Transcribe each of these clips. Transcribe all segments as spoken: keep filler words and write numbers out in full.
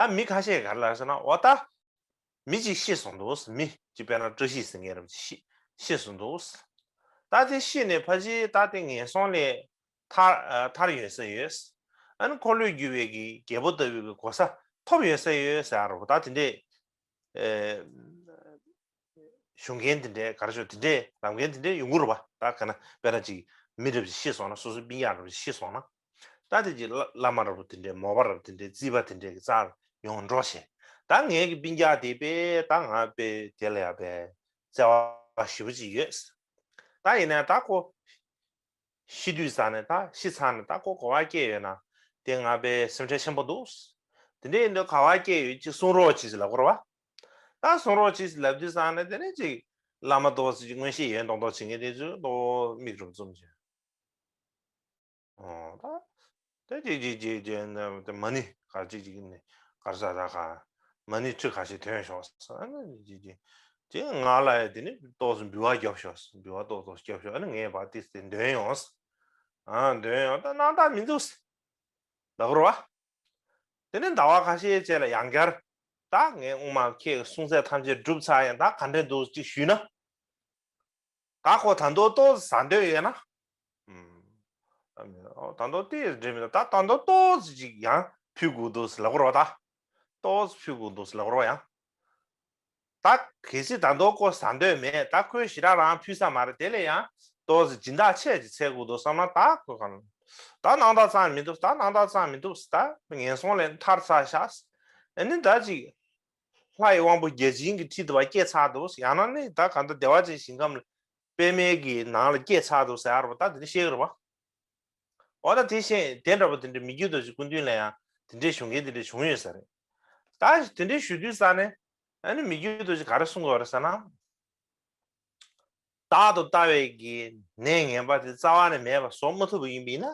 ད་མི་ཁ་ཤས་ག་རེ་ལབ་ཟེར་ན། འོ་ད་མི་གཅིག་ཤི་སོང་འདུག་མི་གཅིག་དཔེར་ན་བཀྲ་ཤིས་ཟེར་མཁན་རབ་ཅིག་ཤི་ཤི་སོང་འདུག་ད་དེ་ཤི་ནས་ཕ་གི་ད་དེ་ངན་སོང་ལས་ཐར་ཐར་ཡོད་ས་ཡོད། ཨ་ནི་འཁོར་ལོས་སྒྱུར་བའི་གི་རྒྱལ་པོ་ལྟ་བུའི་གི་གོ་ས་ཐོབ་ཡོད་ས་ཡོད་ཟེར་རོ། ད་དེ་འདྲས་ཞུ་མཁན་དེ་འདྲས་ག་རེ་ཞུ་དེ་འདྲས་ལབ་མཁན་དེ་འདྲས་ཡོང་གི་རེད་པ། ད་ག་ན་དཔེར་ན་ཅིག་མི་རབས་ཅིག་ཤི་སོང་ན། སོ་སོའི་སྤུན་ཀྱག་རབས་ཅིག་ཤི་སོང་ན། ད་དེ་ཅིག་བླ་བླ་མ་རབས་དེ་འདྲས། མོས་པ་རབས་དེ་འདྲས། རྩིས་པ་དེ་འདྲས་ཀྱི་རྩར་ཡོང་འགྲོ་བྱས། ད་ངའི་གི་སྤུན་ཀྱག་དེ་དཔེ་ད་ང་དཔེ་དེ་ལ་ཡ་དཔེ་བརྩེ་བ་ཞེ་པོ་ཅིག་ཡོད། ད་ཡིན་ན་ད་ཁོ་ཤི་དུས་ཙང་ནས། ད་ཤི་ཚར་ནས་ད་ཁོ་ག་པར་སྐྱེས་ཡོད་ན་དེ་ང་དཔེ་སེམས་ཁྲལ་ཆེན་པོ་འདུག་དེ་འདྲས་ཡིན་དུས་ག་པར་སྐྱེས་ཡོད་ཅིག་གསུང་རོགས་གྱིས་ལབ་དགོས་རེད་པ། ད་གསུང་རོགས་གྱིས་ལབ་དུས་ཙང་ནས་དེ་ནས་ཅིག་བླ་མ་ཏོག་ཙམ་ཅིག་མངོན་ཤེས་ཡོད་མདོག་མདོག་བྱེད་མཁན་དེ་ཚོས་ཏོག་མིག་རུམ་བཙུམ་བྱས། ཨོ་ད་དེ་ཅིག་ཅིག་ཅིག་ཅིག་ནས་མ་ཎི་ག་ཅིག་ཅིག་ནས་གར་ས་ད་ག་མ་ཎི་ཁྲི་ཁ་ཤས་འདོན་ཤོག་ཟེར། ཨ་ནི་ཅིག་ཅིག་ཅིག་ང་ལ་ཡ་དེ་ནས་ཏོག་ཙམ་འབུལ་བ་རྒྱོབ་ཤོག་འབུལ་བ་ཏོག་ཙམ་རྒྱོབ་ཤོག་ཨ་ནི་ངས་ཕར་ཏོག་ཙམ་འདོན་ཡོང་། ཨ་འདོན་ཡོང་། ད་སྣང་དག་མི་འདུག་ཟེར་ལབ་རོ་བ། དེ་ནས་ཟླ་བ་ཁ་ཤས་རྗེས་ལ་ཡང་བསྐྱར། ད་ངས་སྔོན་མ་ཁྱེད་གསུང་ཚད་ཐམས་ཅད་གྲུབ་ཚར་ཡང་ད་ག་འདྲས་འདུག་ཅིག་ཞུས་ན། ད་ཁོ་ད་དུང་ཏོག་ཙམ་ཟ་འདོད་ཡོད་ན། ཨུམ། ད་དུང་ཏོག་ཙམ་འདྲེ་མི་འདུག་ད་ད་དུང་ཏོག་ཙམ་ཅིག་ཡང་ཕུལ་དགོས་འདུག་ཟེར་ལབ་དགོས་རེད་པ། ད་ཏོག་ཙམ་ཕུལ་དགོས་འདུག་ཟེར་ལབ་དགོས་རེད་པ། ཡང་ད་གལ་སྲིད་ད་དུང་ཁོ་ཟ་འདོད་མེད། ད་ཁོས་ཞེ་དྲག་རང་ཕུལ་ས་མ་རེད། དེ་ལས་ཡང་ཏོག་ཙམ་སྦྱིན་བདག་ཆེ་ཅིག་འཚོལ་དགོས་འདུག་བསམ་ན། ད་ཁོ་གང་ད་སྣང་དག་ཙམ་མི་འདུག་ད་སྣང་དག་ཙམ་མི་འདུག་ད་ངན་སོང་ལས་ཐར་ཚར་ཤག་ཨ་ནི་ད་ཅིག་ལྷ་ཡི་དབང་པོ་བརྒྱ་བྱིན་གྱི་ཁྲི་དེ་བ་སྐྱེས་ཚར་འདུག་ཡང་ན་ནི་ད་གང་ལྟར་བདེ་བ་ཅན་ཞིང་ཁམས་པདྨའི་གི་ནང་ལ་སྐྱེས་ཚར་འདུག་ཟེར་ཡ་རེད་པ། ད་དེ་འདྲ་བཤད་ཀྱི་རེད་པ། འོ་ད་དེ་བཞིན་དེ་འདྲ་པོ་དེ་འདྲ་མི་བསྐྱོད་རྡོ་རྗེ་སྐུ་མདུན་ལ་ཡང་དེ་འདྲའི་ཞུ་མཁན་དེ་འདྲ་བྱུང་ཡོད་ས་རེད། ད་དེ་འདྲའི་ཞུ་དུས་ཙང་ནས་ཨ་ནི་མི་བསྐྱོད་རྡོ་རྗེ་ག་རེ་གསུང་གི་ཡོད་རེད་ཟེར་ན། བདག་ཏུ་ལྟ་བའི་གི་ནད་ངན་པ་དེ་རྩ་བ་ནས་མེད་པ་བཟོ་མ་ཐུབ་པ་ཡིན་པ་ཡིན་ན།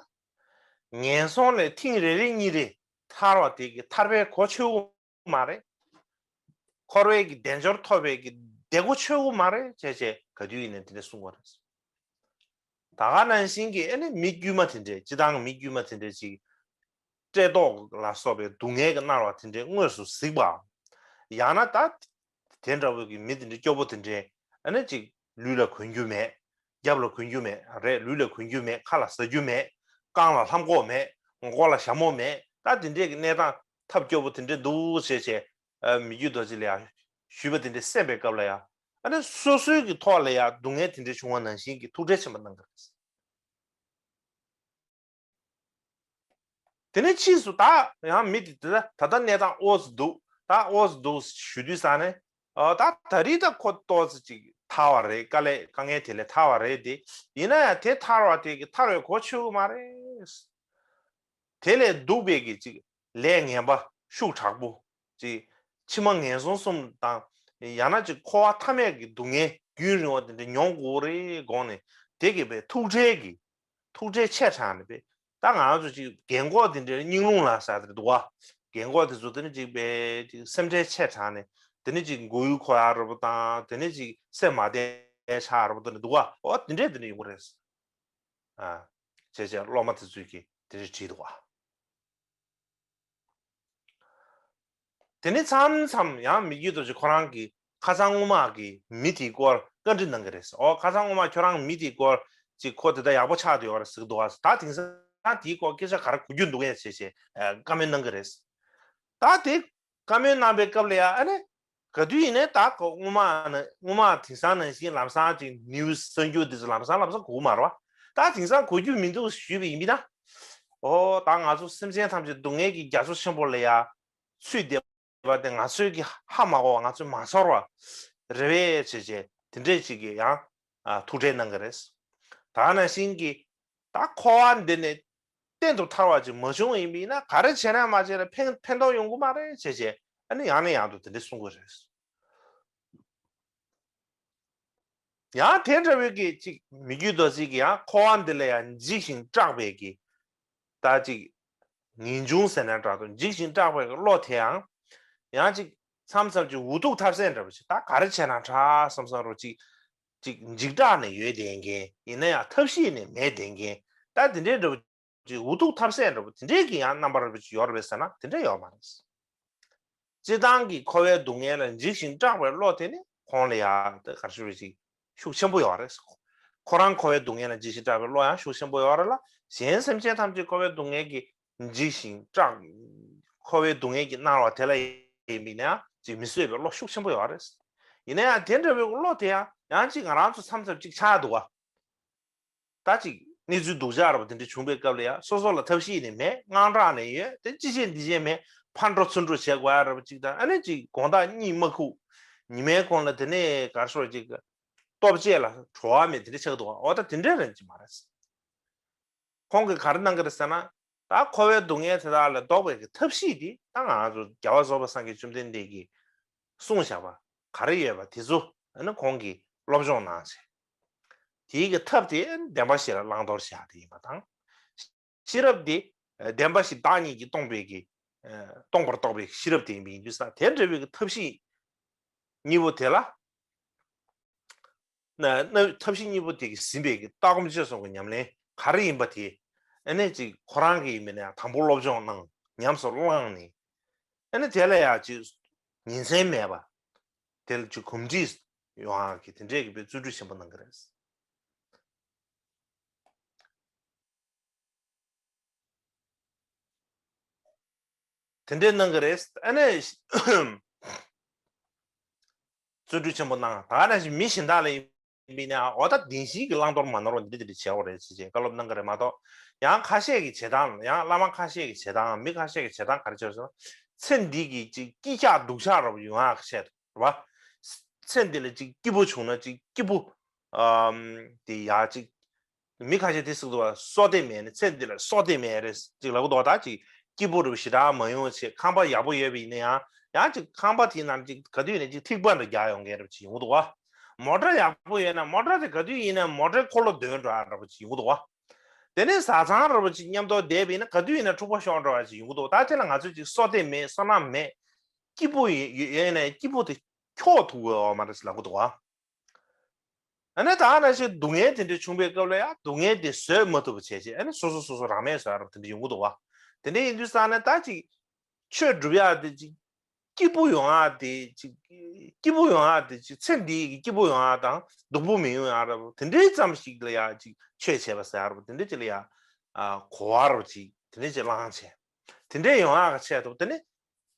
ངན་སོང་ལས་ཐེངས་རེ་རེ་གཉིས་རེ་ཐར་བ་དེ་གི་ཐར་པའི་གོ་ཆོད་པོ་མ་རེད། འཁོར་བའི་གི་དལ་འབྱོར་ཐོབ་པའི་གི་བདེ་གོ་ཆོད་པོ་མ་རེད་ཅེས་བྱས་ག་དུས་ཡིན་ནའི་དེ་འདྲ་གསུང་གི་ཡོད་རེད། ད་ག་ནང་བཞིན་གྱི་ཨ་ནི་མི་དཀྱུས་མ་དེ་འདྲས། སྤྱིར་བཏང་མི་དཀྱུས་མ་དེ་འདྲས་ཅིག་བཀྲེས་ལྟོགས་ལ་སོགས་པའི་སྡུག་བསྔལ་གྱིས་མནར་བ་དེ་འདྲས་དངོས་སུ་གཟིགས་པའམ། ཡང་ན་ད་དེ་འདྲ་བོ་གི་མི་དེ་འདྲས་སྐྱོ་པོ་དེ་འདྲས་ཨ་ནི་ཅིག་ལུས་ལ་གོན་རྒྱུ་མེད། རྒྱབ་ལ་གོན་རྒྱུ་མེད། རེད། ལུས་ལ་གོན་རྒྱུ་མེད། ཁ་ལ་ཟ་རྒྱུ་མེད། རྐང་ལ་ལྷམ་གོག་མེད། མགོ་ལ་ཞྭ་མོ་མེད། ད་དེ་འདྲས་ཀྱི་གནས་སྟངས་ཐབས་སྐྱོ་པོ་དེ་འདྲས་འདུག་ཟེར་བྱས། ཨ། མི་བསྐྱོད་རྡོ་རྗེ་ལ་ཡང་ཞུས་པ་དེ་འདྲ་གསན་པའི་སྐབས་ལ་ཡང་། ཨ་ནི་སོ་སོའི་གི་ཐོག་ལ་ཡང་སྡུག་བསྔལ་དེ་འདྲ་བྱུང་བ་ནང་བཞིན་གྱི་ཐུགས་ཁྲལ་ཆེན་པོ་གནང་གི་རེད། དེ་ནས་ཕྱིས་སུ་ད་ཡང་མི་དེ་ད་ལྟ་གནས་སྟངས་འོ་ཙམ་འདུག་ད་འོ་ཙམ་འདུག་ཞུ་དུས་ཙང་ནས། ཨ། ད་ད་རེས་ད་ཁོ་ཏོག་ཙམ་ཅིག་ཐར་བ་རེད། དཀའ་ལས་དཀའ་ངལ་དེ་ལས་ཐར་བ་རེད་དེ། ཡིན་ན་ཡང་དེ་ཐར་བ་དེ་གི་ཐར་བའི་གོ་ཆོད་པོ་མ་རེད། དེ་ལས་སྡུག་པའི་གི་ཅིག་ལས་ངན་པ་ཤུགས་དྲག་པོ་ཅིག་ཕྱི་མ་ངན་སོང་གསུམ་དང་། ཡང་ན་ཅིག་འཁོར་བ་མཐའ་མེད་ཀྱི་སྡུག་བསྔལ་རྒྱུན་རིང་བ་དེ་འདྲ་མྱོང་དགོས་རེད་དགོངས་ནས། དེ་གི་པའི་ཐུགས་ཁྲལ་གྱི་ཐུགས་ཁྲལ་ཆེ་དྲགས་ནས་པའི། ད་ང་ཚོ་ཅིག་རྒན་གོག་དེ་འདྲའི་སྙིང་རླུང་ལ་ཟེར་དེ་འདུག་ག་རྒན་གོག་དེ་ཚོ་དེ་ནི་ཅིག་པའི་ཅིག་སེམས་ཁྲལ་ཆེ་དྲགས་ནས། དེ་ནི་ཅིག་མགོ་ཡུ་འཁོར་ཡ་འདྲ་པོ་དང་། དེ་ནི་ཅིག་སེམས་མ་བདེ་ཆགས་འདྲ་པོ་དེ་འདྲ་འདུག་ག་འོ་དེ་འདྲས་དེ་འདྲ་ཡོང་གི་རེད། ཨ། བྱས་བྱས་སློབ་མ་དེ་ཚོས་ཀྱིས་དེ་འདྲ་བྲིས་འདུག་ག་དེ་ནས་མཚམས་མཚམས་ཡང་མི་བསྐྱོད་རྡོ་རྗེ་ཁོ་རང་གིས་ཁ་སང་སྔོན་མ་གི་མི་དེའི་སྐོར་བཀའ་འདྲི་གནང་གི་རེད། ཨོ། ཁ་སང་སྔོན་མ་ཁྱོད་རང་མི་དེའི་སྐོར་ཅིག་ཁོ་དེ་ལྟར་ཡག་པོ་ཆགས་བསྡད་ཡོད་རེད་ཟེར་གི་འདུག་ག་ད་དེང་སང་དེའི་སྐོར་སྐད་ཆ་ག་རེ་གོ་རྒྱུ་འདུག་ཡ་བྱས་བྱས་བཀའ་མོལ་གནང་གི་རེད། ད་དེ་བཀའ་མོལ་གནང་པའི་སྐབས་ལ་ཡང་ཨ་ནི། ག་དུས་ཡིན་ནའི་ད་ཁོ་སྔོན་མ་ནི་སྔོན་མ་དེང་སང་ནང་བཞིན་ལམ་སང་ཅིག་ནིའུ་སི་གསར་འགྱུར་དེ་ཚོ་ལམ་སང་ལམ་སང་གོ་གི་མ་རེད་པ། ད་དེང་སང་གོ་རྒྱུ་མི་འདུག་ཞུས་པ་ཡིན་པས་ན། ཨོ། ད་ང་ཚོ་སེམས་ཅན་ཐམས་ཅད་སྡུག་བསྔལ་གྱི་རྒྱ་མཚོ་ཆེན་པོ་ལ་ཡ་ཚུད་བསྡད་པ་དེ་ང་ཚོས་ཀྱིས་ཧ་མ་གོ་བ། ང་ཚོས་མ་ཚོར་བ་རེད་པས་བྱས་བྱས་དེ་འདྲས་ཅིག་གིས་ཡང་ཐུགས་ཁྲལ་གནང་གི་རེད། ད་ནང་བཞིན་གྱི་ད་འཁོར་བ་འདི་ནས་གཏན་དུ་ཐར་བ་ཅིག་མ་བྱུང་བ་ཡིན་པ་ཡིན་ན། ག་རེ་བྱས་ན་མ་བྱས་ན་ཕན་ཕན་ཐོགས་ཡོང་གི་མ་རེད་བྱས་བྱས། ཨ་ནི་ཡང་ནས་ཡང་དུ་དེ་འདྲ་གསུང་གི་རེད། ཡང་དེ་འདྲ་བའི་གི་ཅིག་མི་བསྐྱོད་རྡོ་རྗེ་གིས་ཡང་འཁོར་བ་འདི་ལ་ཡང་འཇིགས་ཤིང་སྐྲག་པའི་གི་ད་ཅིག་ངེས་འབྱུང་ཟེར་ན་འདྲ་འདུག་འཇིགས་ཤིང་སྐྲག་པའི་གི་བློ་དེའང་ཡང་ཅིག་མཚམས་མཚམས་ཅིག་འུ་ཐུག་ཐབས་ཟད་འདྲ་པོ་ཅིག་ད་ག་རེ་བྱས་ན་དྲག་བསམ་བསམ་རོ་ཅིག་ཅིག་འཇིགས་སྐྲག་ནས་ཡོད་བསྡད་མཁན། ཡིན་ན་ཡང་ཐབས་ཤེས་ནས་མེད་བསྡད་མཁན། ད་དེ་འདྲའི་འདྲ་པོ་ཅིག་འུ་ཐུག་ཐབས་ཟད་འདྲ་པོ་དེ་འདྲའི་གི་ཡང་རྣམ་པ་འདྲ་པོ་ཅིག་ཡོད་རེད་པས་ཟེར་ན་དེ་འདྲ་ཡོད་མ་རེད། སྤྱིར་བཏང་གི་འཁོར་བའི་སྡུག་བསྔལ་ལ་འཇིགས་ཤིང་སྐྲག་པའི་བློ་དེ་ནི་ཁོང་ལ་ཡང་དེ་ག་རེ་ཞུ་བ་ཞིག་ཤུགས་ཆེན་པོ་ཡོད་རེད། ཁོ་རང་འཁོར་བའི་སྡུག་བསྔལ་ལ་འཇིགས་ཤིང་སྐྲག་པའི་བློ་ཡང་ཤུགས་ཆེན་པོ་ཡོད་རེད་ལ། གཞན་སེམས་ཅན་ཐམས་ཅད་འཁོར་བའི་སྡུག་བསྔལ་གྱིས་འཇིགས་ཤིང་སྐྲག་འཁོར་བའི་སྡུག་བསྔལ་གྱིས་མནར་བ་དེ་ལ་ཡིན་པས་ན་ཡང་ཅིག་མི་བཟོད་པའི་བློ་ཤུགས་ཆེན་པོ་ཡོད་རེད། ཡིན་ན་ཡང་དེ་འདྲ་བའི་བློ་དེ་ཡང་ཡང་ཅིག་ང་རང་ཚོ་མཚམས་མཚམས་ཅིག་ཆགས་འདུག་བ། ད་ཅིག་གནས་ཚུལ་སྡུག་ཅག་ར་བ་དེ་འདྲ་བྱུང་བའི་སྐབས་ལ་ཡང་སོ་སོ་ལ་ཐབས་ཤེས་ནི་མེད། དངངས་སྐྲག་ནི་ཡོད། དེ་ཅི་བྱེད་འདི་བྱེད་མེད། ཕར་འགྲོ་ཚུར་འགྲོ་བྱེད་དགོས་ཡ་ར་བ་ཅིག་དང་། ཨ་ནི་ཅིག་དགོང་དག་གཉིད་མ་ཁུག་ཉི་མའི་གུང་ལ་དེ་ནས་ག་རེ་ཟེར་ཅིག་ལྟོ་ཆས་ལ་བྲོ་བ་མེད། དེ་འདྲ་ཆགས་འདུག་བ། འོ་ད་དེ་འདྲ་རང་ཅིག་མ་རེད། ཁོང་གིས་ག་རེ་གནང་གི་རེད་ཟེར་ན། ད་འཁོར་བའི་སྡུག་བསྔལ་དེ་དག་ལས་ལྡོག་པའི་གི་ཐབས་ཤེས་དེ་ད་ང་ཚོ་རྒྱལ་བ་རྫོགས་པ་སངས་རྒྱས་བཅོམ་ལྡན་འདས་ཀྱིས་གསུངས་བཞག་པ་ག་རེ་ཡོད་པ་དེ་ཚོ་ཨ་ནི་ཁོང་གིས་སློབ་སྦྱོང་གནང་བྱས། དེའི་གི་ཐབས་དེ་བདེན་པ་བཞི་ལ་བླང་དོར་བྱ་དེ་ཡིན་པ་དང་། ཤེས་རབ་དེ་བདེན་པ་བཞི་བདག་ཉིད་ཀྱིས་སྟོང་པའི་གི་སྟོང་པར་རྟོགས་པའི་ཤེས་རབ་དེ་ཡིན་པ་ཡིན་དུས་ཙང་དེ་འདྲ་བའི་གི་ཐབས་ཤེས་གཉིས་པོ་དེ་ལ། ན་ན་ཐབས་ཤེས་གཉིས་པོ་དེ་གིས་ཟིན་པའི་གི་ལྟ་སྒོམ་སྤྱོད་གསུམ་གྱི་ཉམས་ལེན་ག་རེ་ཡིན་པ་དེ་ཨ་ནི་ཅིག་ཁོ་རང་གི་ཡིན་པ་ན་ཡང་དང་པོ་སློབ་སྦྱོང་གནང་། ཉམས་སུ་བླངས་ནས་ཨ་ནི་དེ་ལ་ཡང་ཅིག་ཉིན་མཚན་མེད་པ་དེ་ལ་ཅིག་གོམས་འདྲིས་ཡོང་ཡག་གི་དེ་འདྲས་ཀྱི་དཔེ་བརྩོན་འགྲུས་ཆེན་པོ་གནང་གི་རེད། དེ་འདྲའི་གནང་གི་རེད། ཨ་ནི། བརྩོན་འགྲུས་ཆེན་པོ་གནང་། ད་ག་ནང་བཞིན་མི་གཞན་དག་ལ་ཡིན་པས་ན་འོ་ད་བདེན་བཞིའི་གི་བླང་དོར་མ་ནོར་བ་འདི་འདྲ་འདི་འདྲ་བྱེད་དགོས་རེད་ཅེས་བཀའ་སློབ་གནང་གི་རེད་མ་གཏོགས། ཡང་ཁ་ཤས་ཀྱི་བྱེད་སྟངས། ཡང་བླ་མ་ཁ་ཤས་ཀྱི་བྱེད་སྟངས། མི་ཁ་ཤས་ཀྱི་བྱེད་སྟངས་ག་རེ་བྱས་སོང་། ཚེ་འདི་གི་ཅིག་སྐྱིད་ཆགས་སྡུག་ཆགས་རབ་ཡོང་ཡག་ཆེད་དུ་རེད་བ། ཚེ་འདི་ལ་ཅིག་སྐྱིད་པོ་བྱུང་ན་ཅིག་སྐྱིད་པོ། ཨམ། དེ་ཡག་ཅིག་མི་ཁ་ཤས་དེ་ཟེར་གི་འདུག་བ། སྲོག་དེ་མེད་ན་ཚེ་འདི་ལ་སྲོག་དེ་མེད་རེད་ཅིག་ལབ་གི་འདུག་བ། ད་ཅིག་སྐྱིད་པོ་རུ་ཞེ་དྲག་མ་ཡོང་ཆེད་ཁང་པ་ཡག་པོ་ཡོད་པ་ཡིན་ན་ཡང་ཡང་ཅིག་ཁང་པ་དེའི་ནང་ཅིག་ག་དུས་ཡིན་ན་ཅིག་ཐིགས་པ་འདྲ་རྒྱག་ཡོང་མཁན་རབ་ཅིག་ཡོང་གི་འདུག་བ། མོ་ཊ་ཡག་པོ་ཡོད་ན་མོ་ཊ་དེ་ག་དུས་ཡིན་ན་མོ་ཊའི་འཁོར་ལོ་འདོན་འགྲོ་ཡག་འདྲ་པོ་ཅིག་ཡོང་གི་འདུག་བ། དེ་ནས་བཟའ་ཚང་འདྲ་པོ་ཅིག་མཉམ་དུ་བསྡད་པ་ཡིན་ན་ག་དུས་ཡིན་ན་འཁྲུག་པ་ཤོར་འགྲོ་ཡག་ཅིག་ཡོང་གི་འདུག་ད་དེ་ལ་ང་ཚོས་ཅིག་སྲོག་དེ་མེད། བསོད་ནམས་མེད། སྐྱིད་པོ་ཡོད་ཡོད་ན་སྐྱིད་པོ་དེ་འཁྱོག་ཐུབ་ཀྱི་ཡོད་མ་རེད་ལབ་གི་འདུག་བ། ཨ་ནི་ད་ནང་བཞིན་སྡུག་བསྔལ་དེ་འདྲ་བྱུང་བའི་སྐབས་ལ་ཡང་སྡུག་བསྔལ་དེ་བཟོད་མ་ཐུབ་པ་བྱས་བྱས། ཨ་ནི་སོ་སོ་སོ་སོ་རང་མེད་བཟོ་ཡག་རབ་དེ་འདྲ་ཡོང་གི་འདུག་བ། དེ་འདྲ་ཡིན་དུས་ཙང་ནས་ད་ཅིག་ཆོས་སྒྲུབ་ཡག་དེ་ཅིག་སྐྱིད་པོ་ཡོང་ཡག་དེ་ཅིག་སྐྱིད་པོ་ཡོང་ཡག་དེ་ཅིག་ཚེ་འདི་གི་སྐྱིད་པོ་ཡོང་ཡག་དང་སྡུག་པོ་མི་ཡོང་ཡག་རབ་དེ་འདྲའི་ཙམ་ཞིག་ལ་ཡང་ཅིག་ཆོས་བྱས་པ་ཟེར་ཡག་རབ་དེ་འདྲ་ཅིག་ལ་ཡང་ཨ་གོ་བ་རབ་ཅིག་དེ་འདྲ་ཅིག་བླངས་བྱས། དེ་འདྲ་ཡོང་ཡག་གི་ཆེད་དུ་དེ་ནི།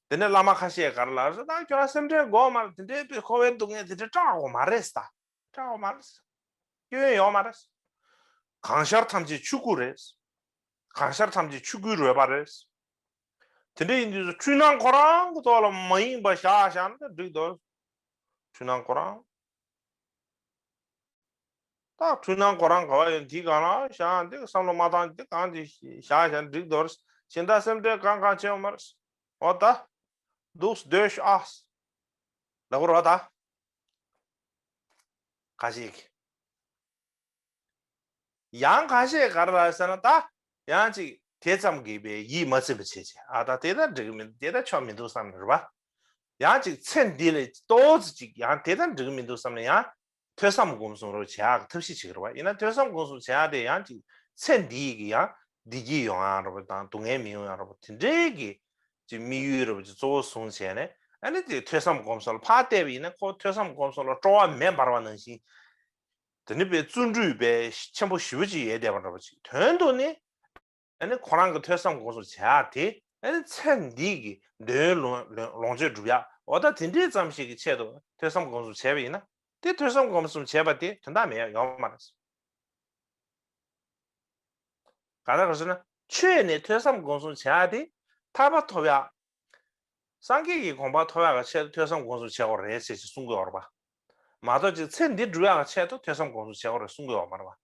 དེ་ནས་བླ་མ་ཁ་ཤས་ག་རེ་ལབ་ཟེར་ན། ཁྱོད་རང་སེམས་ཁྲལ་དགོས་མ་རེད། དེ་འདྲའི་དཔེ་འཁོར་བའི་སྡུག་བསྔལ་དེ་འདྲ་སྐྲག་དགོས་མ་རེད་ད། སྐྲག་དགོས་མ་རེད། སྐྱོན་ཡོད་མ་རེད། གང་ཤར་ཐམས་ཅད་ཆོས་སྐུ་རེད། གང་ཤར་ཐམས་ཅད་ཆོས་སྐུའི་རོལ་པ་རེད། དེ་འདྲ་ཡིན་དུས་སུ་འཁྲུལ་སྣང་ཁོ་རང་གི་ཐོག་ལ་མ་ཡེངས་པ་བཞག་བཞག་ན་འགྲིག་འདུག་འཁྲུལ་སྣང་ཁོ་རང་། ད་འཁྲུལ་སྣང་ཁོ་རང་ག་བ་ཡོད་དེའི་སྒང་ལ་བཞག་འདི་བསམ་བློ་མ་བཏང་། འདི་གང་དེ་བཞག་བཞག་འགྲིག་འདུག་གཞན་དག་སེམས་ཁྲལ་གང་གང་བྱེད་ཡོད་མ་རེད། འོ་ད། འདུག་སྡོད་ཤོག་ཨ། ལབ་དགོས་རེད་བ་ད། ཁ་ཤས་ཀྱིས། ཡང་ཁ་ཤས་ག་རེ་ལབ་ཟེར་ན་ད། ཡང་ཅིག་དེ་ཙམ་གྱིས་པའི་ཡིད་མ་ཚིམ་པ་བྱེད་བྱེད། ཨ་ད་དེ་ད་འགྲིག་གི་མི་འདུག་དེ་ད་ཆོ་མི་འདུག་བསམ་ནས་རེད་བ། ཡང་ཅིག་ཚེ་འདི་ལས་ཏོག་ཙམ་ཅིག་ཡང་དེ་ད་འགྲིག་གི་མི་འདུག་བསམ་ནས་ཡང་ཐོས་བསམ་སྒོམ་གསུམ་རོ་བྱེད་ཡག་གི་ཐབས་ཤེས་བྱེད་ཀྱི་རེད་བ། ཡིན་ན་ཐོས་བསམ་སྒོམ་གསུམ་བྱེད་ཡག་དེ་ཡང་ཅིག་ཚེ་འདི་ཡི་གི་ཡང་བདེ་སྐྱིད་ཡོང་ཡག་རེད་བ་དང་སྡུག་བསྔལ་མི་ཡོང་ཡག་རེད་བ། དེ་འདྲའི་གི་ཅིག་དམིགས་ཡུལ་རེད་བ་ཅིག་གཙོ་བོ་བཟུང་བྱས་ནས། ཨ་ནི་དེ་ཐོས་བསམ་སྒོམ་གསུམ་ལ་ཕར་བལྟས་པ་ཡིན་ན་ཁོ་ཐོས་བསམ་སྒོམ་གསུམ་ལ་སྤྲོ་བ་མེ་འབར་བ་ནང་བཞིན། དེ་ནི་དཔེ་བརྩོན་འགྲུས་དཔེ་ཆེན་པོ་ཞེ་པོ་ཅིག་ཡོད་བསྡད་པ་འདྲ་པོ་ཅིག་དོན་དུ་ནི། ཨ་ནི་ཁོ་རང་གི་ཐོས་བསམ་སྒོམ་གསུམ་བྱེད་ཡག་དེ་ཨ་ནི་ཚེ་འདི་གི་འདོད་ཡོན་ལོངས་ལོངས་སྤྱོད་སྒྲུབ་ཡག་འོ་ད་དེ་འདྲའི་ཙམ་ཞིག་གི་ཆེད་དུ་ཐོས་བསམ་སྒོམ་གསུམ་བྱས་པ་ཡིན་ན། དེ་ཐོས་བསམ་སྒོམ་གསུམ་བྱས་པ་དེ་དོན་དག་མེད་ཡག་ཡོད་མ་རེད། ག་ད་ག་ཟེར་ན་ཆོས་ནི་ཐོས་བསམ་སྒོམ་གསུམ་བྱེད་ཡག་དེ་ཐར་པ་ཐོབ་ཡག་སངས་རྒྱས་ཀྱི་གོ་འཕང་ཐོབ་ཡག་གི་ཆེད་དུ་ཐོས་བསམ་སྒོམ་གསུམ་བྱེད་དགོས་རེད་ཟེར་ཞིག་གསུང་གི་ཡོད་རེད་པ། མ་གཏོགས་ཅིག་ཚེ་འདི་སྒྲུབ་ཡག་གི་ཆེད་དུ་ཐོས་བསམ་སྒོམ་གསུམ་བྱེད་དགོས་རེད་གསུང་གི་ཡོད་མ་རེད་པ།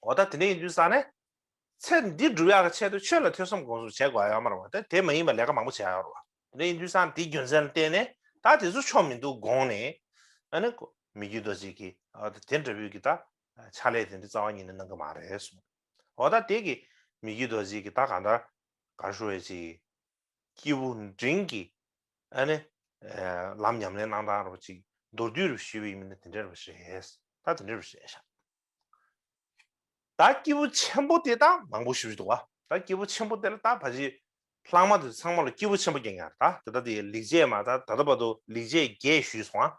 འོ་ད་དེ་འདྲ་ཡིན་དུས་ཙང་ནས། ཚེ་འདི་སྒྲུབ་ཡག་གི་ཆེད་དུ་ཆོས་ལ་ཐོས་བསམ་སྒོམ་གསུམ་བྱེད་དགོས་ཡོད་མ་རེད་པ། དེ་དེ་མ་ཡིན་པ་ལས་ཀ་མང་པོ་བྱེད་ཡག་ཡོད་རེད་པ། དེ་འདྲ་ཡིན་དུས་ཙང་དེའི་རྒྱུ་མཚན་ལ་བརྟེན་ནས་ད་དེ་ཚོ་ཆོ་མི་འདུག་དགོངས་ནས། ཨ་ནི་མི་བསྐྱོད་རྡོ་རྗེ་གིས་ཨ་ད་དེ་འདྲ་བོའི་གི་ད་ཕྱག་ལས་དེ་འདྲ་རྩ་བ་ཉིད་ནས་གནང་གི་མ་རེད་གསུངས། འོ་ད་དེ་གི་མི་བསྐྱོད་རྡོ་རྗེ་གིས་ད་གང་ལྟར་ག་རེ་ཞུ་བའི་ཅིག་སྐྱེས་བུ་འབྲིང་གི་ཨ་ནི་ལམ་ཉམས་ལེན་གནང་སྟངས་ར་བ་ཅིག་མདོར་བསྡུས་རུ་ཞུས་པ་ཡིན་མིན་ན་དེ་འདྲ་རུ་རེད། ད་དེ་འདྲ་རུ་རེད་ཤག་ད་སྐྱེས་བུ་ཆེན་པོ་དེ་དང་མང་པོ་ཞུ་རྒྱུ་འདུག་བ། ད་སྐྱེས་བུ་ཆེན་པོ་དེ་ལ་ད་ཕ་ཅིག་ ལྷག་མ་དེ་ཚང་མ་ལ་སྐྱིད་པོ་ཆེན་པོ་སྐྱེ་ཡ་རེད། ད་དེ་ལྟ་དེ་ལེགས་བྱས་མ་ད་ད་ལྟ་བར་དུ་ལེགས་བྱས་བརྒྱད་ཞུས་སོང་ཨ།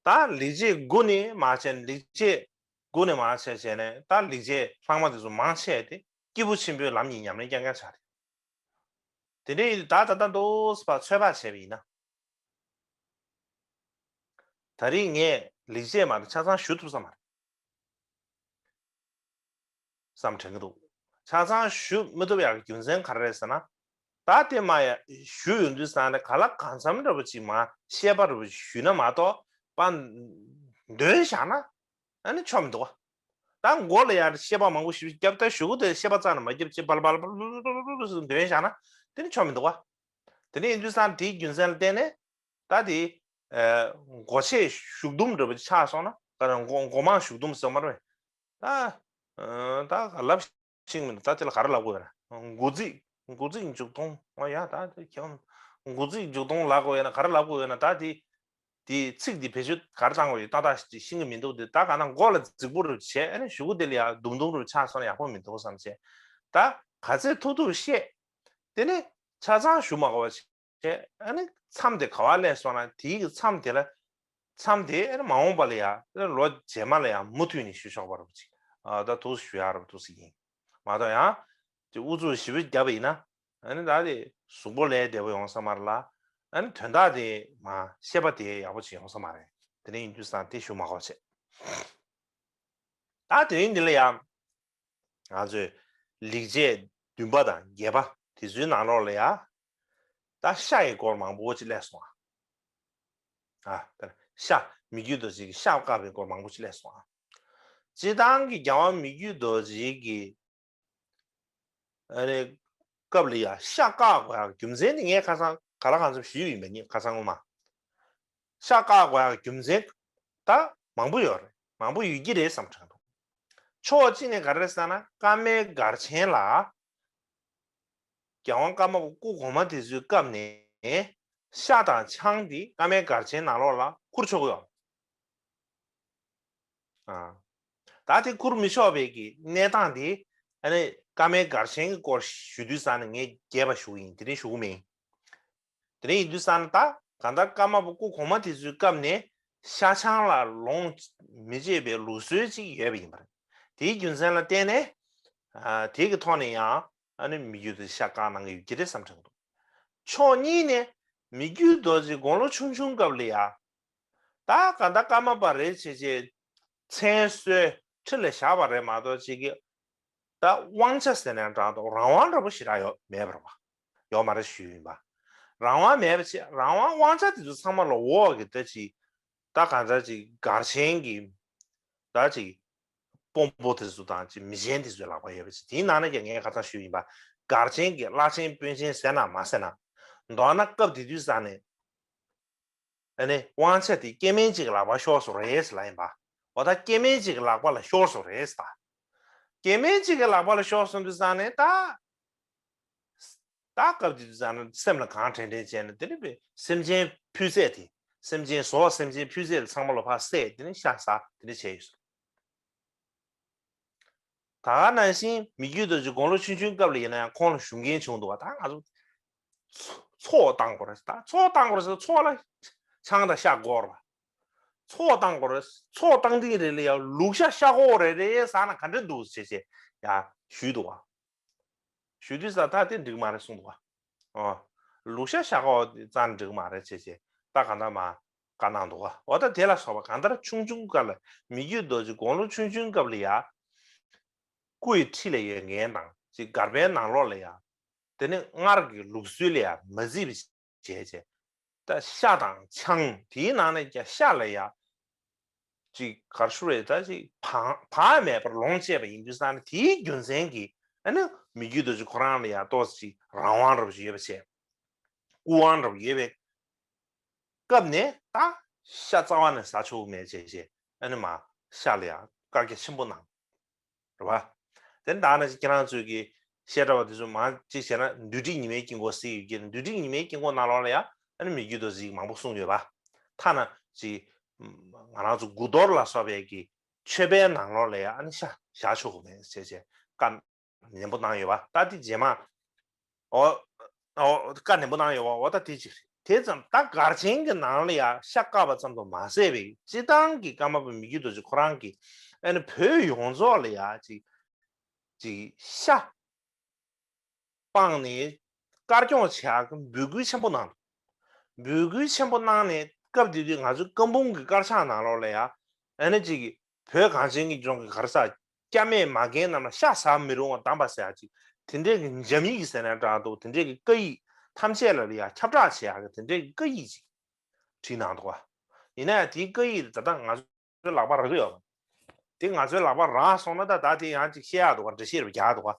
ད་ལེགས་བྱས་དགུ་ནས་མར་བྱས་ནས་ལེགས་བྱས་དགུ་ནས་མར་བྱས་བྱས་ནས་ད་ལེགས་བྱས་ལྷག་མ་དེ་ཚོ་མང་ཆེ་དེ་སྐྱིད་པོ་ཆེན་པོའི་ལམ་གྱི་ཉམས་ལེན་རྐྱང་རྐྱང་ཆགས་རེད། དེ་འདྲའི་ད་ད་ལྟ་འདུག་སེ་ཕར་ཚོད་དཔག་བྱས་པ་ཡིན་ན། ད་རིང་ངས་ལེགས་བྱས་མ་རེད་ཆ་ཚང་ཞུ་ཐུབ་ས་མ་རེད་བསམ་དྲན་གྱི་འདུག་ཆ་ཚང་ཞུ་མི་ཐུབ་ཡག་གི་རྒྱུ་མཚན་ག་རེ་རེད་ཟེར་ན། ད་དེ་མ་ཡ་ཞུ་ཡོང་དུས་ས་ནས་ག་ལ་གང་འཚམ་འདྲ་པོ་ཅིག་མ་བཤད་པ་འདྲ་པོ་ཞུས་ན་མ་གཏོགས་པ་འདོན་བཞག་ན་ཨ་ནི་ཆོ་མི་འདུག་བ། ད་མགོ་ལ་ཡང་བཤད་པ་མང་པོ་ཞིག་བརྒྱབ་ད་ཞུ་གུ་དེ་བཤད་པ་རྩ་ནས་མ་བརྒྱབ་ཅིག་བལ་བལ་བལ་བལ་འདོན་བཞག་ན་དེ་ནི་ཆོ་མི་འདུག་བ། དེ་ནི་ཡིན་དུས་ས་དེའི་རྒྱུ་མཚན་ལ་བརྟེན་ནས་ད་དེ་མགོ་ཆེ་ཞུགས་དུམ་འདྲ་པོ་ཆགས་སོང་ན་ག་རེ་མགོ་མགོ་མང་ཞུགས་དུམ་ཟེར་མ་རེད། ད་ད་ལབ་ཤེས་མི་འདུག་ད་དེ་ལ་ག་རེ་ལབ་དགོས་ཡོད་ན་མགོ་རྫིག་མགོ་རྫིག་མཇུག་སྟོང་ཨ་ཡ་ད་དེ་ཁྱེད་མགོ་རྫིག་མཇུག་སྟོང་ལབ་དགོས་ཡོད་ན་ག་རེ་ལབ་དགོས་ཡོད་ན་ད་དེ། དེའི་ཚིག་འདི་བེད་སྤྱོད་ག་རེ་བཏང་དགོས་ཡོད་ཏག་ཏག་ཅིག་ཤེས་ཀྱི་མི་འདུག་དེ་ད་ག་ན་མགོ་ལ་རྫིག་པོ་རུ་བྱས་ཨ་ནི་གཞུག་གུ་དེ་ལ་ཡ་དུམ་དུམ་རུ་ཆགས་སོང་ན་ཡག་པོ་མི་འདུག་བསམ་བྱས། ད་ག་ཚད་ཐུབ་ཐུབ་བཤད། དེ་ནི་ཆ་ཚང་ཞུ་མ་དགོས་པ་བྱས་ཨ་ནི་མཚམས་དེ་ག་བ་སླེབས་སོང་ན་དེའི་གི་མཚམས་དེ་ལ་མཚམས་དེ་ཨ་ནི་མ་འོངས་པ་ལ་ཡ་ལོ་རྗེས་མ་ལ་ཡ་མུ་མཐུད་ནས་ཞུ་ཆོག་པ་རུ་ཅིག་ཨ་ད་ཐུགས་ཞུ་ཡག་རུ་ཐུགས་སྲིད་ཡིན་མ་གཏོགས་ཡང་དེ་ཨུ་ཚུགས་ཞེ་པོ་བརྒྱབ་པ་ཡིན་ན། ཨ་ནི་ད་དེ་གཟུགས་པོ་ལས་བདེ་པོ་ཡོང་ས་མ་རེད་ལ། ཨ་ནི་དོན་དག་དེ་མ་ཤེས་པ་དེ་ཡག་པོ་ཅིག་ཡོང་ས་མ་རེད། དེ་ནས་ཡིན་དུས་སང་དེ་ཞུ་མ་དགོས་བྱས། ད་དེ་རིང་འདི་ལ་ཡང་ང་ཚོས་ལེགས་བྱས་བདུན་པ་དང་བརྒྱད་པ་དེ་ཚོའི་ནང་ལོགས་ལ་ཡ། ད་ཤ་ཡི་སྐོར་མང་པོ་ཅིག་སླེབས་སོང་ཨ། ཨ་ད་ཤ་མི་བརྒྱུད་དུ་ཅིག་ཤ་བཀག་པའི་སྐོར་མང་པོ་ཅིག་སླེབས་སོང་ཨ། སྤྱིར་བཏང་གི་རྒྱལ་བ་མི་བརྒྱུད་རྡོ་རྗེ་གི་ཨ་ནི་སྐབས་ལ་ཡང་ཤ་བཀག་དགོས་ཡག་རྒྱུ་མཚན་དེ་ངས་ཁ་སང་ག་ལ་གང་འཚམ་ཞུས་ཡིན་པ་ཉིད་ཁ་སང་ངོ་མ། ཤ་བཀག་དགོས་ཡག་རྒྱུ་མཚན་ད་མང་པོ་ཡོད་རེད། མང་པོ་ཡོད་ཀྱི་རེད་བསམ་དྲན་འདུག་ཕྱོགས་གཅིག་ནས་ག་རེ་ཟེར་ན་ཀ་མའི་སྒར་ཆེན་ལ་རྒྱལ་དབང་ཀརྨ་པ་སྐུ་གོང་མ་དེ་ཚོའི་སྐབས་ནས་ཤ་དང་ཆང་དེ་ཀ་མའི་སྒར་ཆེན་ནང་ལོགས་ལ་ཁུར་ཆོག་གི་ཡོད། ཨ། ད་དེ་ཁུར་མི་ཆོག་པའི་གི་གནས་སྟངས་དེ་ཨ་ནི་ཀ་མའི་སྒར་ཆེན་གྱི་སྐོར་ཞུ་དུས་ཙང་ནས་ངས་རྒྱས་པ་ཞུ་གི་ཡིན། དེ་རིང་ཞུ་གི་མིན། དེ་རིང་ཡིན་དུས་ཙང་ནས་ད་གང་ལྟར་ཀརྨ་པ་སྐུ་གོང་མ་དེ་ཚོའི་སྐབས་ནས་ཤ་ཆང་ལ་ལོངས་མི་སྤྱད་པའི་ལུགས་སྲོལ་ཅིག་ཡོད་པ་ཡིན་པ་རེད། དེའི་རྒྱུ་མཚན་ལ་བརྟེན་ནས་ཨ་དེ་གི་ཐོག་ནས་ཡང་ཨ་ནི་མི་རྒྱུད་དེ་ཤ་བཀག་གནང་གི་ཡོད་ཀྱི་རེད་བསམ་དྲན་འདུག་ཕྱོགས་གཉིས་ནས་མི་རྒྱུད་རྡོ་རྗེ་དགུང་ལོ་ཆུང་ཆུང་སྐབས་ལ་ཡ། ད་ག་ད་ཀརྨ་པ་རེད་བྱས་བྱས་མཚན་གསོལ་ཁྲི་ལ་བཞག་པ་རེད་མ་གཏོགས་ཅིག་གི་ད་དབང་ཆ་ཟེར་ནས་འདྲ་འདུག་རང་དབང་འདྲ་པོ་ཞེ་དྲག་ཡོད་མེད་པ་རེད་པ། ཡོད་མ་རེད་ཞུས་ཡིན་པ། རང་དབང་མེད་པ་བྱས་རང་དབང་དབང་ཆ་དེ་ཚོ་ཚང་མ་ལ་འོག་གི་ད་ཅིག་ད་ག་ད་ཅིག་སྒར་ཆེན་གྱི་ད་ཅིག་དཔོན་པོ་དེ་ཚོ་དང་ཅིག་མི་ཆེན་དེ་ཚོའི་ལག་པ་ཡོད་པ་ཅིག་དེའི་ནང་ནས་ཀྱང་ངས་ཁ་སང་ཞུས་ཡིན་པ། སྒར་ཆེན་གྱི་བླ་ཆེན་དཔོན་ཆེན་ཟེར་ན་མ་ཟེར་ན། མདོར་ན་སྐབས་དེ་དུས་ས་ནས་ཨ་ནི་དབང་ཆ་དེ་སྐྱེ་དམན་གཅིག་གི་ལག་པ་ཤོར་སོང་རེད་ཟེར་ལབ་ཡིན་པ། འོ་ད་སྐྱེ་དམན་གཅིག་གི་ལག་པ་ལ་ཤོར་སོང་རེད་ཟེར་ད། སྐྱེ་དམན་གཅིག་གི་ལག་པ་ལ་ཤོར་སོང་དུས་ས་ནས་ད། ད་སྐབས་དེ་དུས་ཙང་ན་སེམས་ལ་གང་དྲན་དྲན་བྱས་ནས་དེ་ནི་བས་སེམས་ཅན་འཕུལ་ཚད་དེ་སེམས་ཅན་ཟོག་སེམས་ཅན་འཕུལ་ཚད་དེ་ཚང་མ་ལོ་ཕར་བསད་དེ་ནི་ཤ་ཟ་དེ་ནི་བྱས་ཡོད་སོང་། ད་ག་ནང་བཞིན་མི་རྒྱུད་དུ་ཅིག་དགུང་ལོ་ཆུང་ཆུང་སྐབས་ལ་ཡིན་ན་ཡང་ཁོང་ལ་ཞུ་མཁན་བྱུང་འདུག་བ། ད་ང་ཚོ་ཚོགས་བཏང་དགོས་རེད། ད་ཚོགས་བཏང་དགོས་རེད་ཟེར་ཚོགས་ལ་ཆང་དང་ཤ་དགོས་རེད་བ། ཚོགས་བཏང་དགོས་རེད། ཚོགས་བཏང་དུས་རེད་ལ་ཡང་ལུག་ཤ་ཤ་ཁོག་རེ་རེ་ཟ་ན་ག་འདྲ་འདུག་ཟེར་བྱས་ཡ་ཞུས་འདུག་བ། ཞུ་དུས་ཙང་ད་དེ་འགྲིག་མ་རེད་གསུངས་འདུག་བ། ཨོ། ལུག་ཤ་ཤ་ཁོག་ཙང་འགྲིག་མ་རེད་བྱས་བྱས་ད་གང་ལྟར་མ་བཀའ་གནང་འདུག་བ། འོ་ད་དེ་ལ་སོགས་པ་གང་ལྟར་ཆུང་ཆུང་སྐབས་ལ་མི་རྒྱུད་རྡོ་རྗེ་དགུང་ལོ་ཆུང་ཆུང་སྐབས་ལ་ཡ། སྐུ་ཡི་འཁྲིས་ལ་ཡོད་མཁན་དང་ཅིག་སྒར་པའི་ནང་ལོགས་ལ་ཡ། དེ་ནི་སྔར་གྱི་ལུགས་སྲོལ་ལ་ཡ་མ་བརྩིས་པ་བྱས་བྱས། ད་ཤ་དང་ཆང་དེའི་ནང་ནས་ཀྱང་ཤ་ལ་ཡ། ཅིག་གར་ཤུ་རེ་ད་ཅིག་བག་བག་མེད་པར་ལོངས་སྤྱད་པ་ཡིན་དུས་ཙང་ནས་དེའི་རྒྱུ་མཚན་གྱིས་ཨ་ནི་མི་རྒྱུད་རྡོ་རྗེ་ཁོ་རང་ལ་ཡ་ཏོག་ཙམ་ཅིག་རང་དབང་འདྲ་པོ་ཅིག་ཡོད་པ་བྱས། སྐུ་དབང་འདྲ་པོ་ཡོད་པའི་སྐབས་ནས་ད་ཤ་རྩ་བ་ནས་ཟ་ཆོག་གི་མེད་བྱས་བྱས་ཨ་ནི་མ་ཤ་ལ་ཡ་བཀག་རྒྱ་ཆེན་པོ་གནང་། རེད་བ། དེ་ནི་ད་ནི་ཁྱེད་རང་ཚོས་ཀྱི་བཤད་གྲྭ་བ་དེ་ཚོ་མང་གཅིག་བྱས་ན་འདུས་འདྲིས་ཉི་མའི་དཀྱིལ་འཁོར་ཟེར་ཡོད་ཀྱི་འདུས་འདྲིས་ཉི་མའི་དཀྱིལ་འཁོར་ནང་ལོགས་ལ་ཡང་ཨ་ནི་མི་རྒྱུད་རྡོ་རྗེ་མང་པོ་གསུངས་ཡོད་པ། ཐ་ན་ཅིག་ང་རང་ཚོ་དགུ་གཏོར་ལ་སོགས་པའི་གི་མཆོད་པའི་ནང་ལོགས་ལ་ཡང་ཨ་ནི་ཤ་བཞག་ཆོག་གི་མེད་ཟེར་བྱས་བཀའ་ནན་པོ་གནང་ཡོད་པ། ད་དེ་རྗེས་མ་ཨོ་ ཨོ་བཀའ་ནན་པོ་གནང་ཡོད་པ་འོ་ད་དེ་གཅིག་རེད། དེ་ཙམ་ད་སྒར་ཆེན་གྱི་ནང་ལ་ཡ་ཤ་བཀག་པ་ཙམ་དུ་མ་ཟད་པའི་སྤྱི་བཏང་གི་ཀརྨ་པ་མི་བསྐྱོད་རྡོ་རྗེ་ཁོ་རང་གིས་ཨ་ནི་བོད་ཡོངས་རྫོགས་ལ་ཡ་ཅིག་ཅིག་ཤ་སྤངས་ནས་དཀར་སྐྱོང་བྱེད་ཡག་གི་འབོད་སྐུལ་ཆེན་པོ་གནང་འདུག་འབོད་སྐུལ་ཆེན་པོ་གནང་ནས་སྐབས་དེ་དུས་ང་ཚོའི་བཀའ་འབུམ་གྱི་དཀར་ཆག་ནང་ལོགས་ལ་ཡ་ཨ་ནི་ཅིག་བོད་གངས་ཅན་གྱི་ལྗོངས་ཀྱི་ག་རེ་ཟེར། སྐྱབས་མེད་མ་རྒན་རྣམས་ལ་ཤ་ཟ་མི་རུང་བ་གདམས་པ་ཟེར་ཡ་ཅིག་དེ་འདྲའི་གི་འཇམ་ཡིག་གི་ཟེར་ན་འདྲ་འདུག་དེ་འདྲའི་གི་བཀའ་ཡིག་ཐམས་ཅད་ལ་ལ་ཡ་ཁྱབ་བསྒྲགས་བྱེད་ཡ་གི་དེ་འདྲའི་གི་བཀའ་ཡིག་ཅིག་བྲིས་གནང་འདུག་བ། ཡིན་ན་ཡང་དེའི་བཀའ་ཡིག་ད་ལྟ་ང་ཚོའི་ལག་པར་རག་གི་ཡོད་པ། དེ་ང་ཚོའི་ལག་པར་རག་སོང་ན་ད་ད་དེ་ཡང་ཅིག་བཤད་ཡག་འདུག་བ། འགྲེལ་བཤད་རུ་རྒྱག་འདུག་བ།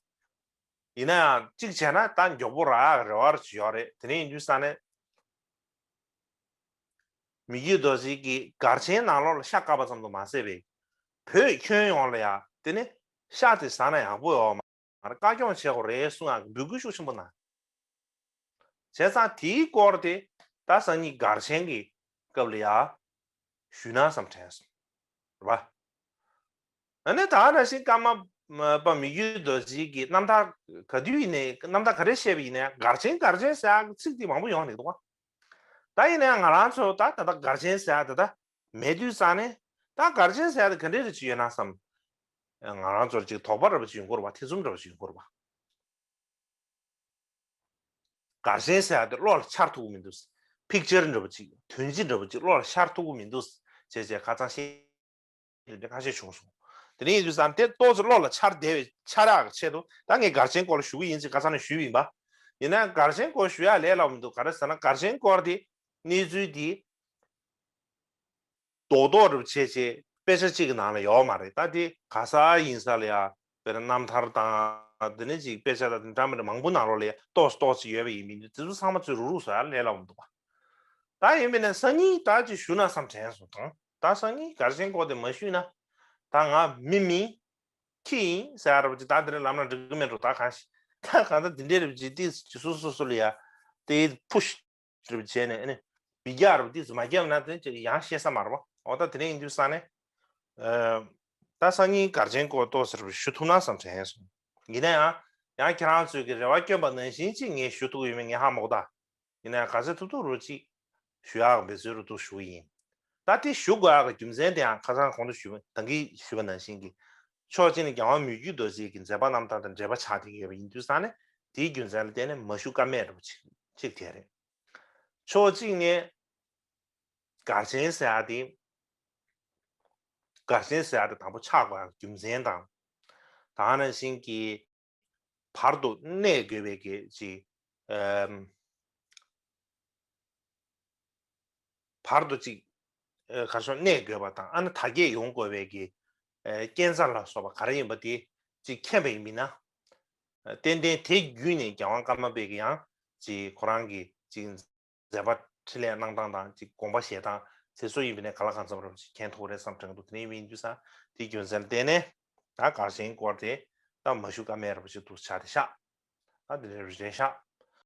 ཡིན་ན་ཡང་གཅིག་བྱས་ན་ད་མགྱོགས་པོ་རག་ཡག་རེ་བ་རུ་ཅིག་ཡོད་རེད། དེ་ནས་ཡིན་དུས་ས་ནས། མི་བསྐྱོད་རྡོ་རྗེ་གིས་སྒར་ཆེན་ནང་ལོགས་ལ་ཤ་བཀག་པ་ཙམ་དུ་མ་ཟད་པའི་བོད་ཁྱོན་ཡོངས་ལ་ཡང་དེ་ནི་ཤ་དེ་ཟ་ན་ཡག་པོ་ཡོད་མ་རེད། བཀག་སྐྱོང་བྱེད་དགོས་རེད་གསུང་ཡག་གི་འབོད་སྐུལ་ཤུགས་ཆེན་པོ་གནང་། བྱས་ཙང་དེའི་སྐོར་དེ་ད་སང་ཉིན་སྒར་ཆེན་གྱི་སྐབས་ལ་ཡང་ཞུས་ན་བསམ་དྲན་སོང་། རེད་པ། ཨ་ནི་ད་ནང་བཞིན་ཀརྨ་པ་མི་བསྐྱོད་རྡོ་རྗེ་གི་རྣམ་ཐར་ག་དུས་ཡིན་ནའི་རྣམ་ཐར་ག་རེ་བཤད་པ་ཡིན་ནའི་སྒར་ཆེན་སྒར་ཆེན་ཟེར་ཡག་གི་ཚིག་དེ་མང་པོ་ཡོང་ནས་འདུག་བ། ད་ཡིན་ནའི་ང་རང་ཚོ་ད་ད་ལྟ་སྒར་ཆེན་ཟེར་ཡག་དེ་ད་མེད་དུས་ཙང་ནས་ད་སྒར་ཆེན་ཟེར་ཡག་དེ་ག་འདྲས་རེ་ཅིག་ཡོད་ན་བསམ། ང་རང་ཚོར་ཅིག་དོགས་པ་འདྲ་པོ་ཅིག་ཡོང་གི་རེད་བ། ཐེ་ཚོམ་འདྲ་པོ་ཅིག་ཡོང་གི་རེད་བ། སྒར་ཆེན་ཟེར་ཡག་དེ་བློ་ལ་འཆར་ཐུབ་ཀྱི་མི་འདུག་པིག་ཅར་འདྲ་པོ་ཅིག་དོན་སྤྱི་འདྲ་པོ་ཅིག་བློ་ལ་འཆར་ཐུབ་ཀྱི་མི་འདུག་བྱས་བྱས་ཁ་ཚང་ཤེས་དེ་འདྲ་ཁ་ཤས་བྱུང་སོང་། དེ་ནས་ཡིན་དུས་ཙང་དེ་ཏོག་ཙམ་བློ་ལ་འཆར་བདེ་བའི་འཆར་ཡག་གི་ཆེད་དུ་ད་ངས་སྒར་ཆེན་སྐོར་ལ་ཞུ་གི་ཡིན་ཅེས་ཁ་སང་ནས་ཞུས་པ་ཡིན་པ། ཡིན་ན་སྒར་ཆེན་སྐོར་ཞུ་ཡག་ལས་སླ་པོ་མི་འདུག་ག་རེ་ཟེར་ན་སྒར་ཆེན་སྐོར་དེ་གནས་ཚུལ་དེ་རྡོག་རྡོག་རུ་བྱས་བྱས་དཔེ་ཆ་གཅིག་གི་ནང་ལ་ཡོད་མ་རེད། ད་དེ་ག་ས་ཡིན་ས་ལ་ཡ་དཔེར་ན་རྣམ་ཐར་དང་དེ་ནས་ཅིག་དཔེ་ཆ་དང་དེ་འདྲ་མི་འདྲ་མང་པོ་ནང་ལོགས་ལ་ཡ་ཏོག་ཙམ་ཏོག་ཙམ་ཡོད་པ་ཡིན་མིན་དེ་ཚོ་ཚང་མ་ཚོས་རུག་རུག་བཟོ་ཡག་ལས་སླ་པོ་མི་འདུག་པ། ད་ཡིན་པས་ན་སང་ཉིན་ད་ཅིག་ཞུ་ན་བསམ་དྲན་སོང་དང་། ད་སང་ཉིན་སྒར་ཆེན་སྐོར་དེ་མ་ཞུས་ན་ད་ང་མི་མིན་ཁྱི་ཡིན་ཟེར་ཡག་ར་བ་ཅིག་ད་དེ་རིང་ལམ་ལ་འགྲིག་གི་མེད་འགྲོ། ད་གང་ཞིག་ད་གང་ལྟར་དེ་འདྲའི་ར་བ་ཅིག་ཏིས་ཅིག་སོ་སོ་སོ་ལ་ཡ་དེ་ཕུ་ཤི་ར་བ་བྱས་ནས་ཨ་ནི་མི་རྒྱག་ར་བ་ཏིས་མ་རྒྱབ་ན་དེ་ཅིག་ཡང་ཤེས་ས་མ་རེད་པ། འོ་ད་དེ་རིང་ཡིན་དུས་ས་ནས་ད་སང་ཉིན་སྒར་ཆེན་སྐོར་ཏོག་ཙམ་ར་བ་ཞུ་ཐུབ་ན་བསམ་དྲན་སོང་། ཡིན་ན་ཡང་ཡང་ཁྱེད་རང་ཚོས་ཀྱི་རེ་བ་བསྐྱོན་པ་ནང་བཞིན་ཅིག་ངས་ཞུ་ཐུབ་ཡོད་མེད་ངས་ཧ་མ་གོ་ད། ཡིན་ན་ཡང་ག་ཚོད་ཐུབ་ཐུབ་རུ་ཅིག་ཞུ་ཡག་འབད་བརྩོན་རུ་འདུག་ཞུ་གི་ཡིན། ད་དེ་ཞུ་དགོས་ཡག་གི་རྒྱུ་མཚན་དེ་ཡང་ཁ་སང་གོང་དུ་ཞུས་པ་ད་གིན་ཞུས་པ་ནང་བཞིན་གྱི་ཕྱོགས་གཅིག་ནས་རྒྱལ་དབང་མི་བསྐྱོད་རྡོ་རྗེ་གི་མཛད་པ་རྣམ་ཐར་དང་འབྲེལ་བ་ཆགས་བསྡད་ཀྱི་ཡོད་པ་ཡིན་དུས་ཙང་ནས་དེའི་རྒྱུ་མཚན་ལ་བརྟེན་ནས་མ་ཞུ་ཀ་མེད་འདྲ་པོ་ཅིག་ཅིག་དེ་རེད། ཕྱོགས་གཅིག་ནས་སྒར་ཆེན་ཟེར་ཡག་དེ་སྒར་ཆེན་ཟེར་ཡག་དེ་དང་པོ་ཆགས་དགོས་ཡག་རྒྱུ་མཚན་དང་། ད་ག་ནང་བཞིན་གྱི་བར་དུ་གནས་དགོས་པའི་གི་ཅིག་ཨམ། བར་དུ་ཅིག་ཨ་ག་རེ་ཟེར་གནས་དགོས་པ་དང་ཨ་ནི་དར་རྒྱས་ཡོང་དགོས་པའི་གི་ཨ་རྐྱེན་རྩ་ལ་སོགས་པ་ག་རེ་ཡིན་པ་དེ་ཅིག་མཁྱེན་པ་ཡིན་མིན་ན། ཨ་ཏན་ཏན་དེ་བརྒྱུད་ནས་རྒྱལ་དབང་ཀརྨ་པས་ཀྱི་ཡང་ཅིག་ཁོ་རང་གི་ཅིག་མཛད་པ་འཕྲིན་ལས་གནང་སྟངས་དང་ཅིག་དགོངས་པ་བཞེས་སྟངས་དེ་ཚོ་ཡིན་པ་ནས་གང་ལ་གང་འཚམ་རབ་ཅིག་མཁྱེན་ཐུབ་རེད་བསམ་དྲན་འདུག་དེ་ནས་ཡིན་དུས་ཙང་དེའི་རྒྱུ་མཚན་ལ་བརྟེན་ནས་ད་སྒར་ཆེན་སྐོར་དེ་ད་མ་ཞུ་ཀ་མེད་རབ་ཅིག་འདུག་ཆགས་ཏེ་ཤག་ད་དེ་འདྲ་རེད་ཤག